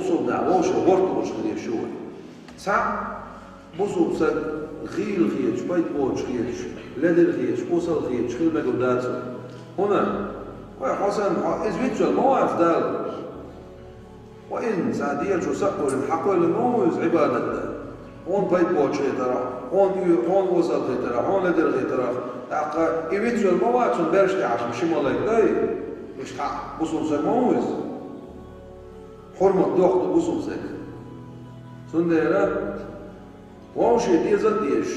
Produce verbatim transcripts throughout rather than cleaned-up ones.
бусулба нах вовшийн гӀортамаш хила езаш ю вай. Цхьаъ бусулба саг гӀийла хеташ, пайда боцуш хеташ, ледара хеташ, осал хеташ хила мегаш дац вай. ХӀунда? Вай хьо санна, хьо иза вицвелла ма вац Дала. Ва иза цхьа дегӀачу сакъойлина хьакхоьллина ма ву иза Ӏибадат дан. Хьуна пайда боцуш хетарехь, хьуна оь-, хьуна осал хетарехь, хьуна ледара хетарехь. ТӀаккха и вицвелла ма вац, цунна бераш тӀехьашха ши малайк дай. Иштта хьа бусулба саг ма ву иза. Хьурмат дохку бусулба саг. Цундела вовшийн деза а дезаш.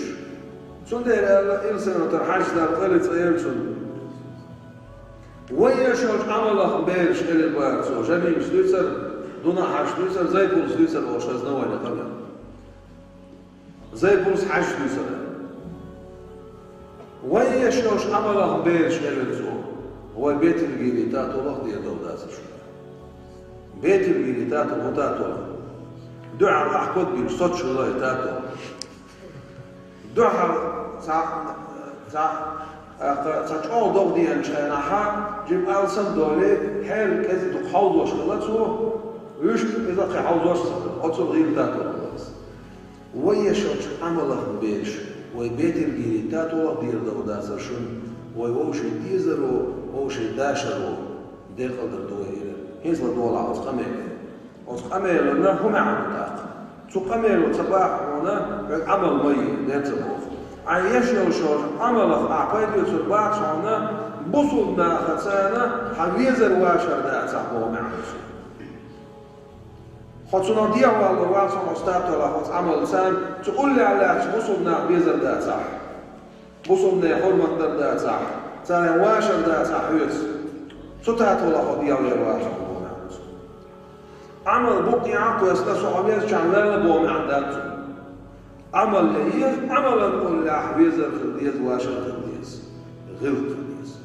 Цундела аьлла, Илсанатара Хьаьжас Дала къайле цӀа елла цунна. Вай еш йолчу Ӏамалах бераш элира бара цо, Жамилас дуьйцура, Дуна Хьаьжас дуьйцура, Зайпулас дуьйцура олуш хезна вайна къамел. Зайпулас, Хьаьжас дуьйцура. Вай еш йолчу Ӏамалах бераш элира цо, вай бетилгийри татолах дийр долу дацара шуна. Бетилгийри татол хӀун татол? Дуьхьал ахь кодбинчу соцуш хилла и татол. Дуьхьал цхьа, цхьа, тӀаккха цхьа чӀогӀа догӀа деанчу хенахь, жима алсам долий, хьеран кӀезиг дукха хьовзош хилла цо, вуьшта иза кхин хьовзош а ца хилла, оццул гӀийла татол хилла иза. Вай еш йолчу Ӏамалах бераш, вай бетилгийри татолах дийр долу дацара шуна, вай вовшийн дезаро, вовшийн дашаро декъалдар ду вай хӀинца. ХӀинца ладогӀалахь оцу къамеле. Оцу къамелана хӀун маьӀна ду тӀаккха? Цу къамело ца боху хьуна, хьоьга Ӏамал ма е, дера ца боху. Хьайн еш йолчу Ӏамалах ахь пайда оьцур бац хьуна, бусулба нахаца хьан везар вашар дацахь боху маьӀна ду цуьнан. Хьо цунах дехьавалор вац хьуна оцу татолах, оцу Ӏамалца, цу уллехь лаьттачу бусулба наха безар дацахь. Бусулбанийн хьурмат дар дацахь, царна вашар дацахь хьоьца, цу татолах хьо дехьавер вац хьуна боху маьӀна ду цуьнан. Ӏамал букъ а кхоьссина, со хьо везачохь ваьлла боху маьӀна дац цуьнан. Ӏамал ян еза, Ӏамалан уллехь везар хила деза, вашар хила деза, гӀиллакх хила деза.